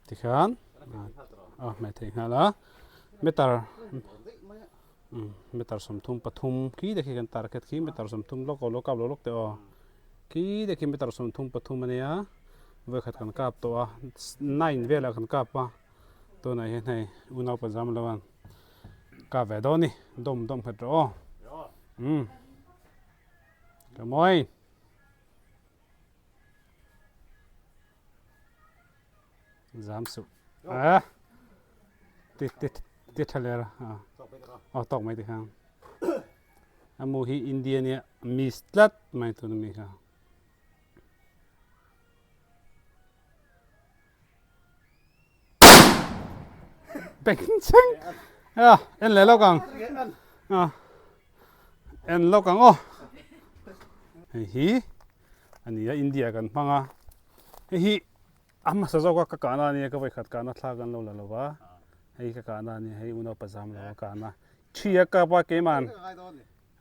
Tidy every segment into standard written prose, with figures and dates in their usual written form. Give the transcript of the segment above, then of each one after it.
Tikhian a hmeh theih nghal a meter meter 33 khi te khi kan target khi meter 30 lawk aw lo kap lo lawk teh aw khi te khi meter 33 ania vawikhat kan kap tawh a nine velah kan kap a tunah hian hei unau pazam lo an kap ve dawn a ni dawm dawm nghet rawh aw umm ka mawi. Zam suh. A. Ti ti ti tha ler a. Aw tawk mai ti khan. A mu hi India nia miss tlat mai tun mi kha. Beng cheng. A en le lawk ang. A en lawk ang aw. Hei hi a ni a India kan hmang a hei hi a hmasa zawk a ka kahna a nia ka vawikhat kahna thlak an lo la lo va hei ka kahna a nia hei unaupa zam lo a kahna thi a kap a keiman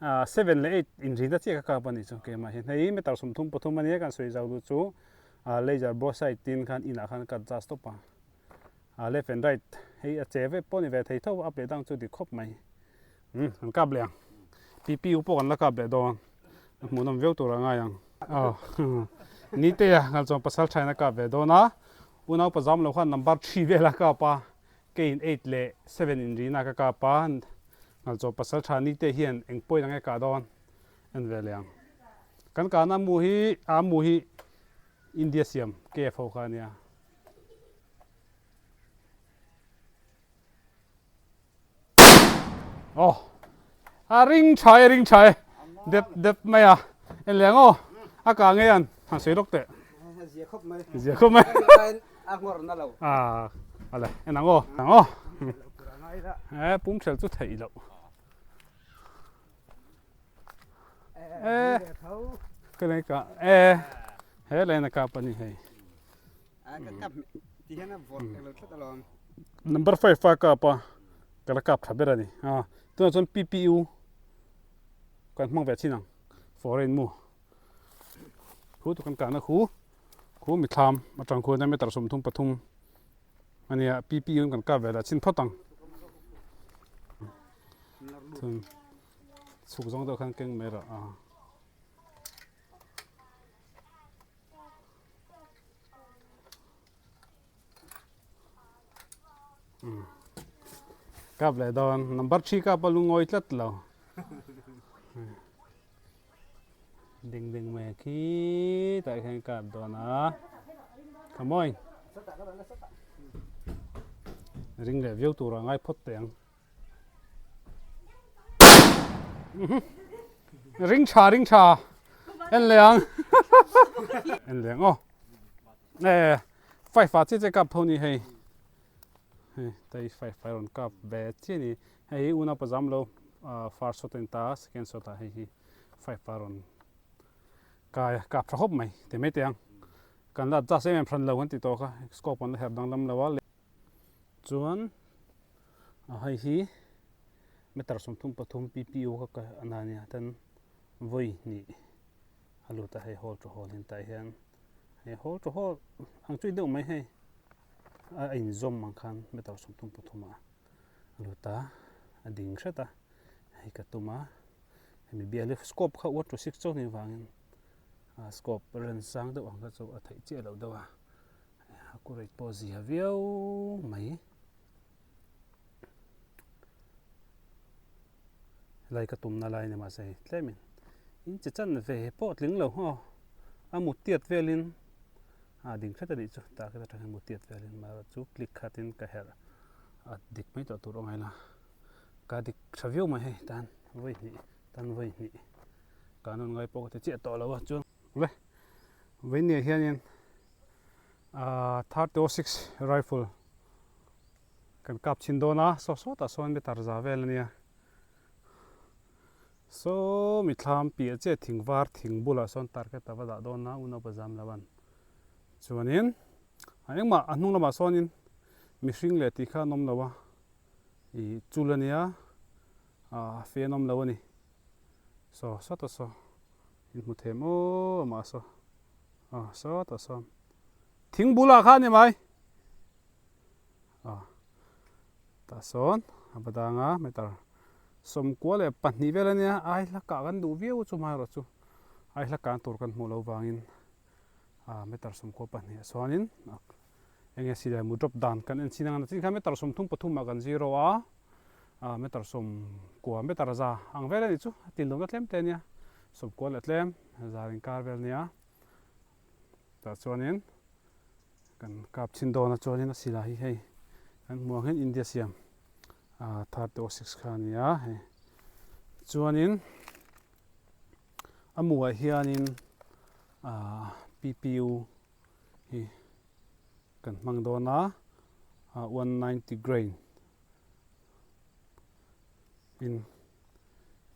ah seven leh eight inrina chiah ka kap a nih chu keimah hian hei meter 33 a nia kan sawi zau duh chu ah laser broadside tin khan inah khan ka adjust tawp a ah left and right hei a che vek pawh a ni ve thei tho a up leh down chu dik khawp mai. Umm kan kap leh ang PPU pawh kan la kap leh dawn a hmuhnawm viau tur a ngai ang aw ni te a ngal chuan pasal thain a kap ve dawn a unau pazam lo khan number three vel a kap a keiin eight leh seven in rina ka kap a ngal chuan pasal tha ni te hian eng point ang e kah dawn en ve leh ang kan kahna mu hi a mu hi India siam KF ho kha a nia. Aw a ring tha e ring tha e dep dep mai a en leh ang aw a kah ngei an han sawi lawk teh zia khawp mai zia khawp mai a ngawr na lo a ale en ang aw ang aw e pum hrel chu theih loh e ka lei ka e he lei na kap ani hei Number five a kap a, ka la kap tha ber a ni. A, tunah chuan PPU kan hmang ve chin ang, foreign mu. Khu chu kan kahna khu, khu mithlam atang khuan meter 33 a nia, PPU in kan kap ve lah chin phawt ang. Chuan chhuk zawng deuh khan keng mai rawh a. Kap leh dawn number three kap a lungawi tlat lo ding ding mai khi tah hian kap dawn a come on ring leh viau tur a ngai phawt teh ang. Ring tha ring tha en leh ang en leh ang aw e five ah chiah chiah kap tho ni hei hei tai five ah rawn kap ve chiah ni hei hi unaupa zam lo first shot a ni ta a second shot ah hei hi five ah rawn kai a kap tha khawp mai ti mai teh ang kan la adjust em em hran lo kan ti tawh kha scope an la herh danglam lo a. Chuan a hei hi meter 33 PPU kha ka a na nia ten vawi hnih a lut a hei hall to hall in tah hian hei hall to hall ang chui deuh mai hei a inzawm ang khan meter 33 ah a lut a a ding hret a hei ka tum a hemi bial hi scope kha one to six chauh ni vangin a scope ren sang deuh ang kha chu a theih chiah loh deuh a. A kurei pawh zia viau mai. Helai ka tumna lai ni mahse hei tlemin in che chan ve pawh tling lo haw a mut tiat velin a ding hret a nih chu tah khian atang hian mut tiat velin amaherawh chu click khatin ka herh a dik mai tawh tur a awm a ka dik tha viau mai hei tan vawi hnih tan vawi hnih ka nawn ngai pawh ka ti chiah tawh lo a chuan le vawi nia hianin. Ahh 30-06 rifle kan kap chhin dawn a saw sawtah sawn meter za vel a nia saw mi thlam piah chiah thing var thing bulah sawn target a va dah dawn a unaupa zam lo an chuanin a engmah a hnung lamah sawnin mihring leh tih kha an awm lo a ih chul a nia ah fe an awm lo a ni saw sawtah saw in hmu thei maw amah saw. Aw sawtah sawn thing bulah khan ni mai. Tah sawn a va dang a meter 92 vel a nia ai hla kah kan duh viau chu amaherawh chu ai hla kah tur kan hmuh loh vangin ah meter 92 ah chuanin eng nge silai mu drop dan kan en chin ang a chin khan meter 33 ah kan zero a ah meter 90 meter za ang vel a nih chu a tin lohna tlem te a nia 90 leh tlem za inkar vel a nia tah chuanin. Kan kap chhin dawn a chuanin a silai hi hei kan hmuh ang hian India siam ah 3006 kha a ni a hei chuanin a muah hianin ah P_P_U hi kan hmang dawn a ah 190 grain in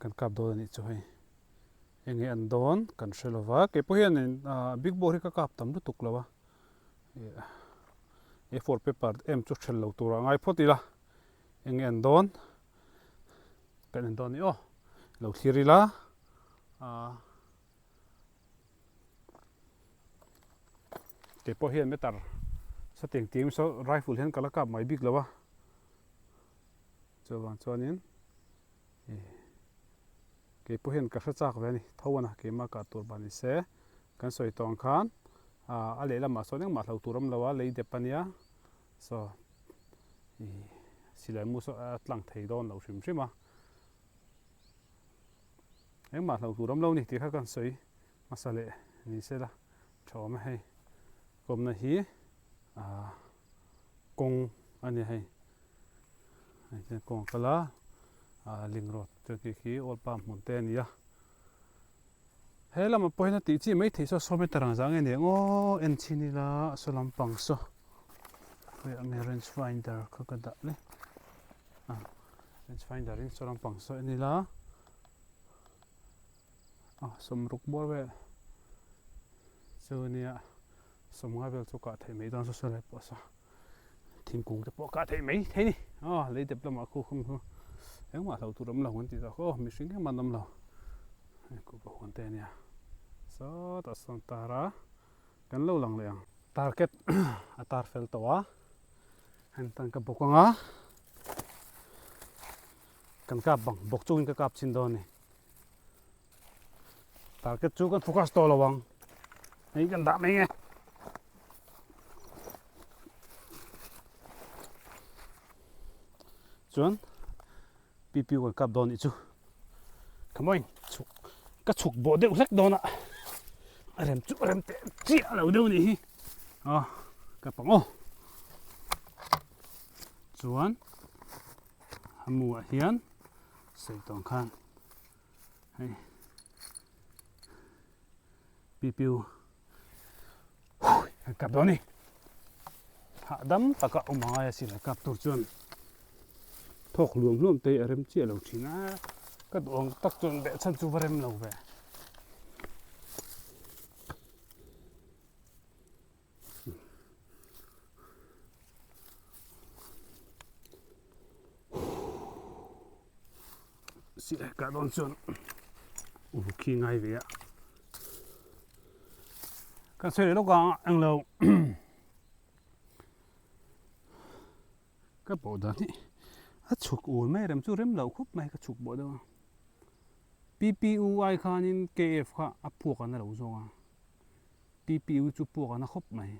kan kap dawn a nih chu hei. Enge an dawn kan hre lo va, kei pawh hianin big bore hi ka kap tam lutuk lo a, A four paper em chu hrel lo tur a ngai phawt ila, enge an dawn kan en dawn ni aw, lo thlir ila kei pawh hian meter satiang tiang saw rifle hian ka la kap mai bik lo a, chuvang chuanin. Kei pawh hian ka hre chak ve a ni, tho a na keimah kah tur ban ni se, kan sawi tawh ang khan a lehlamah sawn engmah hlo tur a awm lo a, lei dep a nia, saw ih silai mu saw a tlang thei dawn lo hrim hrim a, engmah hlo tur a awm lo a ni tih kha kan sawi hmasa leh ni se la tha awm e hei, kawmna hi ah kawng a ni hei. Hei hian kawng a kal a ah ling road chuan khi khi oil palm hmun te a ni a he lamah pawh hian a tih chi mai theih saw saw meter ang zah nge ni ang aw en chhin ila saw lampang saw khawiah nge range finder kha ka dah le ah range finder in saw lampang saw en ila ah sawmruk bawr vel chu nia sawmnga vel chu kah theih mai dawn saw saw lai pawh saw. Thingkung te pawh a kah theih mai thei ni aw lei dep lamah khu khum khu engmah hlo tur awm lo an tih zawk aw mihring engmah an awm lo hei kuhva huan te ania sawtah sawn tar a kan lo lang leh ang target a tar fel tawh a heng tan ka bawk anga kan kap bang bawk chungin ka kap chhin dawn a ni Target chu kan focus tawh lo ang. Hei kan dah mai nge. Chuan pipiu kan kap dawn nih chu. Come on, chhuk ka chhuk bawh deuh hlek dawn a. A rem chu a rem teh chiah lo deuh nih hi. A ka pang aw. Chuan a mu ah hian sei tawng khan hei pipiu kan kap dawn a ni hahdam taka awm a ngai a silai kap tur chuan thawk hluam hluam te hi a rem chiah lo thin a ka duh ang tak chuan beh chhan chu va rem lo ve. Silai kah dawn chuan uluk hi ngai ve a kan sawi leh lawk ang englo ka pawh dan hi a chhuk ul mai rem chu rem loh khawp mai ka chhuk bawh deuh a P_P_U ai khanin K_F kha a phuak an a lo zawk a. PPU chu puak a na khawp mai.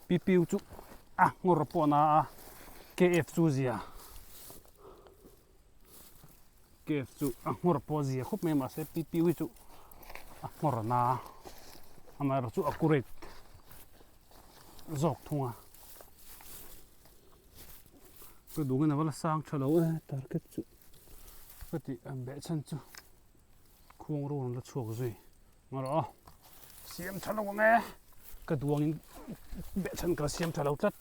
PPU chu a ngawr pawh na a KF chu zia KF chu a ngawr pawh zia khawp mai mahse PPU hi chu a ngawr na a amaherawh chu accurate zawk thung a ka duh in a va la sang tha lo e target chu. Ka tih an beh chhan chu khuang rawn la chhuak zui ngarawh aw siam tha lo ang e ka duangin beh chhan ka siam tha lo tlat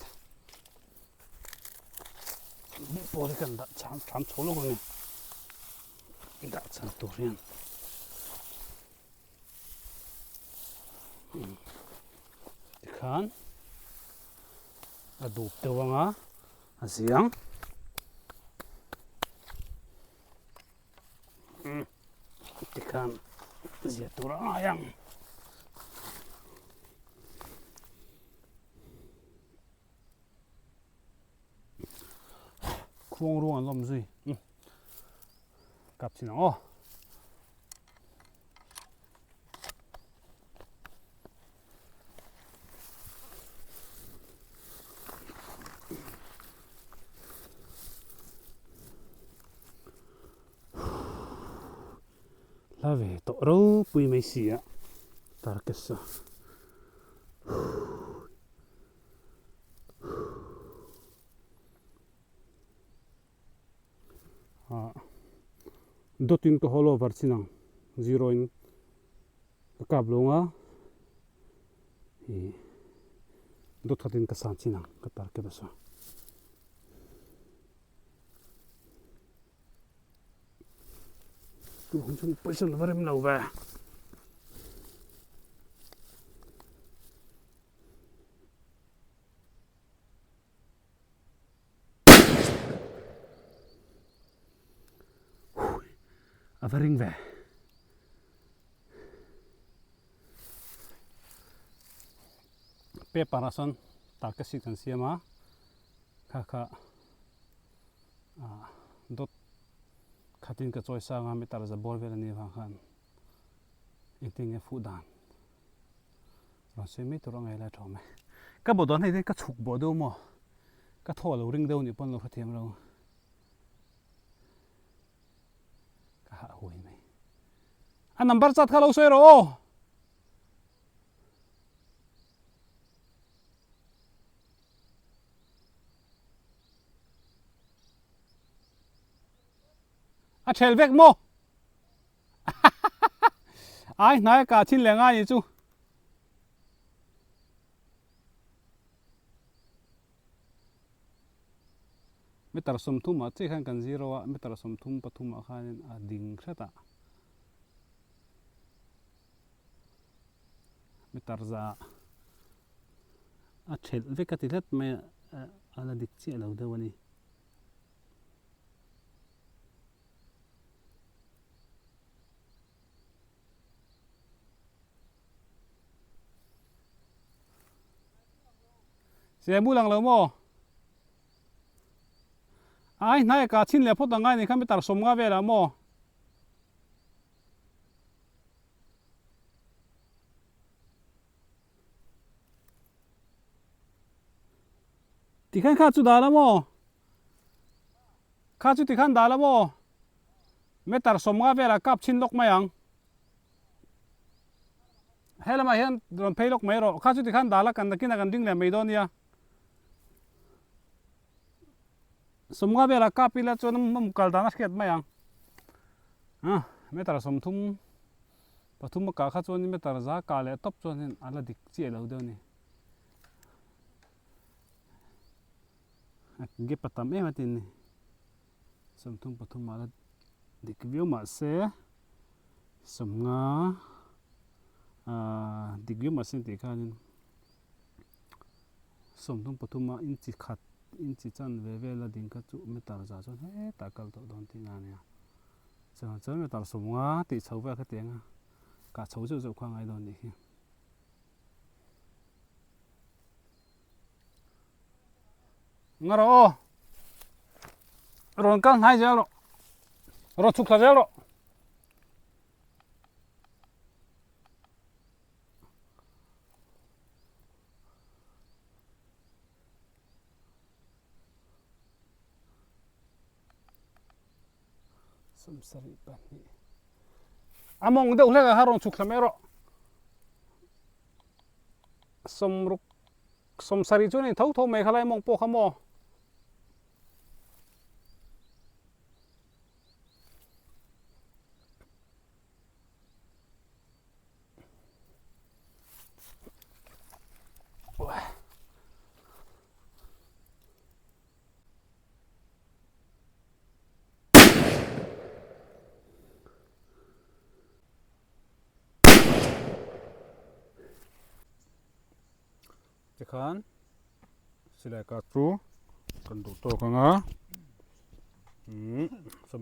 buh pawl hi kan dah cham tham chho lawk ang e dah chhan tur hian tikhan a dup deuh ang a. A ziang tikhan zia tur a ngai ang. Khuang ruang an lawm zui. Kap chin ang aw. La ve tawh ropui mai si a target chu. Dawt in ka hawl over chin ang zero in ka kap lo ang a ih dawt khat in ka san chin ang ka target a saw. Tuah chu pawisa la va rem lo ve. A va ring ve. Paper ah sawn target sheet kan siam a kha kha ah dot khatin ka chawi sang a meter za bawr vel a nih avang khan engtin nge fuh dan rawn sawi mai tur a ngaih lai thawm e. Ka bawh dawn hei te ka chhuk bawh deuh maw ka thaw lo ring deuh nih pawn lo hrethiam lo ka hah huai mai. A number chat kha lo sawi rawh aw. A thel vek maw? Ai hnai a kah thin leh ngai ni chu. Meter 30 ah chiah khan kan zero a, meter 33 ah khanin a ding hret a. Meter za a thelh vek a ti hlet mai a, a la dik chiah lo deuh a ni. Silai mu lang lo maw? Ai hnai ka chin leh phawt ang ngai ni kha meter 50 velah maw? Tikhan kha chu dah la maw? Kha chu tikhan dah la maw? Meter 50 velah kap chhin lawk mai ang. He lamah hian rawn phei lawk mai rawh. Kha chu tikhan dah la kan nakinah kan ding leh mai dawn nia. 50 velah kap ila chuan a kal dan a hriat mai ang. Meter 33 a kah kha chuan meter 100 kah leh tawp chuan a la dik chiah lo deuh a ni. Gap a tam em a tin ni. 33 ah la dik viau mah se 50 ah dik viau mah se tih khanin 33 ah inchi khat inchi chanve vel a ding kha chu meter za chuan hetah kal tawh dawn tihna a nia. Chuan chuan meter 50 tih chho vel kha tiang a kah chho zeuh zeuh kha a ngai dawn nih hi. Nga rawh aw. Rawn kal hnai zel rawh. Rawn chhuk thla zel rawh. 72. A mawng deuh hlek ah khan rawn chhuk thla mai rawh. 60 70 chuan in tho tho mai kha lai mawng pawh kha maw. Tikhan silai kah chu kan duh tawk ang a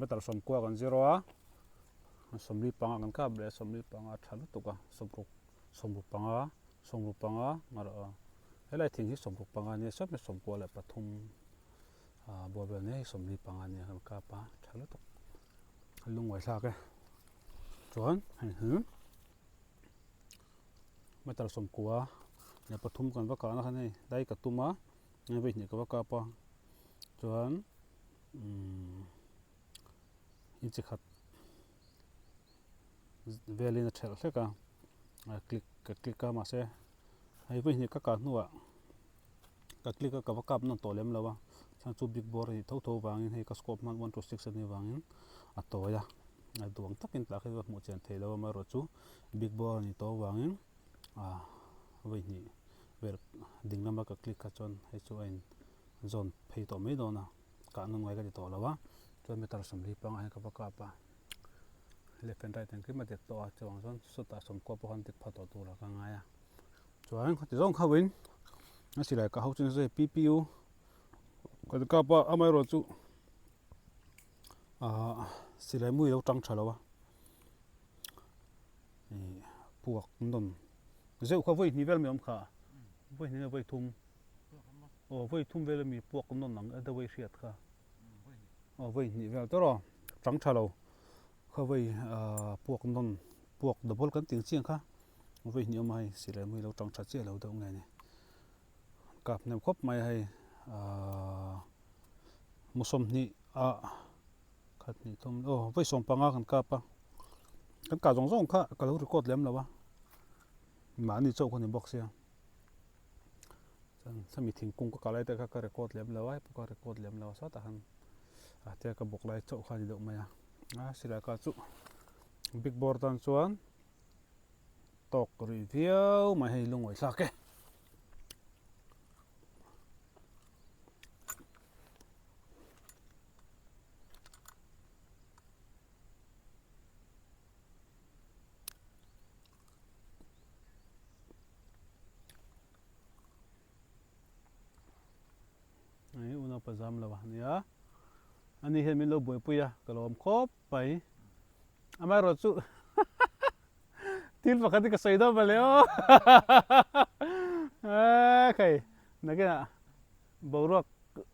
meter 90 kan zir a 45 kan kap leh 45 a tha lutuk a 60 65 65 helai thing hi 65 a nia sawt mai 93. Ah bawr vel nei 45 ania kan kap a tha lutuk a lungawi thlak e chuan hei hi meter 90 leh pathum kan va kahna khan hei dai ka tum a hei vawi hnih ka va kap a chuan umm inchi khat velin a thelh hlek a a click ka click a mahse hei vawi hnih ka kah hnuah ka click a ka va kap nawn tawh lem lo a chhan chu big bore a nih tho tho vangin hei ka scope hman one to six a nih vangin a tawi a a duang takin tah khi ka hmuh chian theih lo a amaherawhchu big bore a nih tawh avangin ah vawi hnih vel ding lama ka click kha chuan hei chu a in zawn phei tawh mai dawn a kah nawn ngai ka ti tawh lo a chuan meter 40 pangah hian ka va kap a left and right engkim a dik tawh a chuvang chuan sawtah 90 pawh khan dik pha tawh turah ka ngai a. Chuan khati zawng kha win a silai ka ho chu nasa PPU kan kap a amaherawh chu ahh silai mui lo tang tha lo a ih puak nawn zeuh kha vawi hnih vel mai awm kha vawi hnih nge vawi thum aw vawi thum vel ami puak nawn ang deuh a i hriat kha aw vawi hnih vel tawrh aw tang tha lo kha vawi ahh puak nawn puak double kan tih ang chiang kha. Vawi hnih awm a hei silai mui lo tang tha chiah lo deuh nge ni kap hnem khawp mai a hei ahh mu 20 ah khat hnih thum aw vawi 15 kan kap a kan kah zawng zawng kha ka lo record lem lo a mahni chauh kha ni bawk sia chuan sami thingkung ka kah lai te kha ka record lem lo a hei pawh ka record lem lo a sawtah khan a tia ka bawk lai chauh kha a ni deuh mai a a silai kah chu big bore tan chuan. Tawk rih viau mai hei lungawi thlak e. Hei unaupa zam lo a nia. Ani hian min lo buaipui a ka lawm khawp mai. Amaherawh chu thil pakhat hi ka sawi dawn mawle aw ekhei nakinah boruak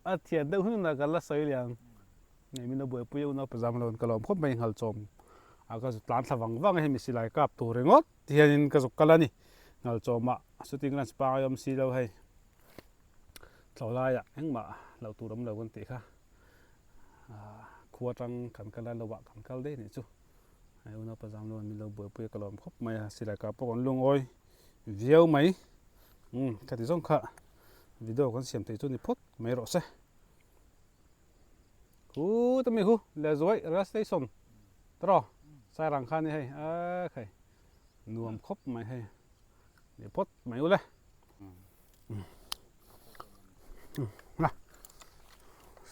a thian deuh hunah ka la sawi leh ang nei min lo buaipui a unaupa zam lo ka lawm khawp mai nghal chawm a ka zuk tlan thla vang vang a hemi silai kap tur ringawt ti hianin ka zuk kal a ni nghal chawmah shooting range pangai awm si lo hei tlo laiah engmah loh tur awm lo kan tih kha. Ahh khua atang kan kal a lo ah kan kal daih anih chu hei unaupa zam luan min lo buaipui a ka lawm khawp mai a silai kah pawh kan lungawi viau mai umm khati zawng kha video kan siam thei chu ni phawt mai rawh se khuta mi hu leh zuai rail station tawrh sairang kha ni hei a khai nuam khawp mai hei ni phawt mai ule.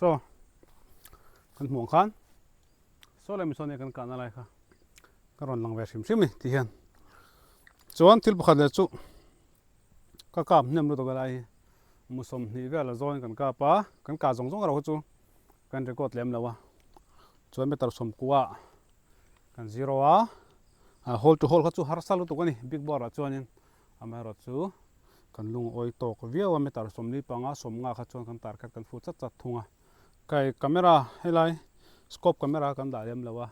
Saw kan hmuh ang khan saw leh misawn nia kan kahna lai kha ka rawn lang ve hrim hrim a ni ti hian chuan thil pakhat leh chu ka kap hnem lutuk a lai hi mu 20 vel a zawn kan kap a kan kah zawng zawng erawh kha chu kan record lem lo a chuan meter 90 ah kan zero a hole to hole kha chu harsa lutuk a ni big bore ah chuanin. Amaherawhchu, kan lungawi tawk viau a, meter 45, 50 kha chuan kan tar khat kan fu chat chat thung a. Kai camera helai scope camera kan dah lem lo a,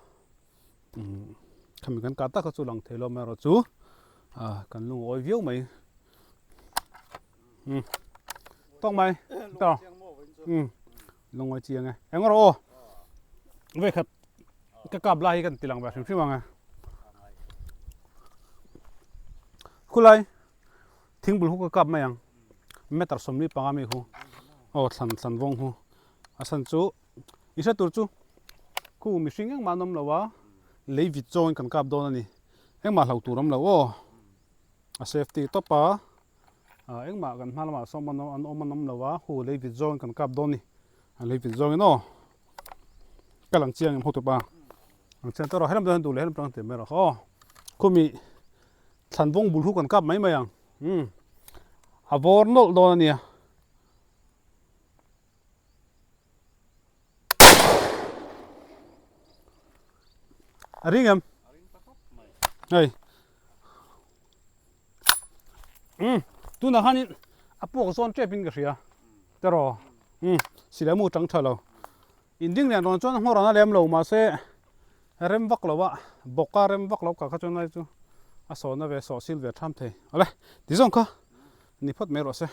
umm khami kan kah tak kha chu lang thei lo amaherawhchu ah kan lungawi viau mai. Umm tawk mai tawk umm lungawi chiang e. Eng rawh aw vekhat ka kap lai hi kan ti lang ve hrim hrim ang e. Khulai thingbul hu ka kap mai ang meter 45 mi hu aw thlan thlan vawng hu a chhan chu i hre tur chu khu mihring engmah an awm lo a lei vit zawngin kan kap dawn a ni engmah hlo tur awm lo aw a safety tawp a ah engmah kan hma lamah sawm an awm an awm lo a hu lei vit zawngin kan kap dawn a ni a lei vit zawngin aw ka lang chiang em hotupa ang chiang tawh rawh helam dawn duh leh helam tang tih mai rawh aw khumi thlan vawng bul hu kan kap mai mai ang umm a vawr nawlh dawn a nia a ring em hei umm tunah khanin a puak zawn tep in ka hria teraw. Umm silai mu tang tha lo. In ding lian rawn chuan nghawr an a lem lo mahse rem vak lo a bawk a rem vak lo kha kha chuan lai chu a sawhna ve sawh sil ve tham thei. Awle ti zawng kha ni phawt mai rawh se.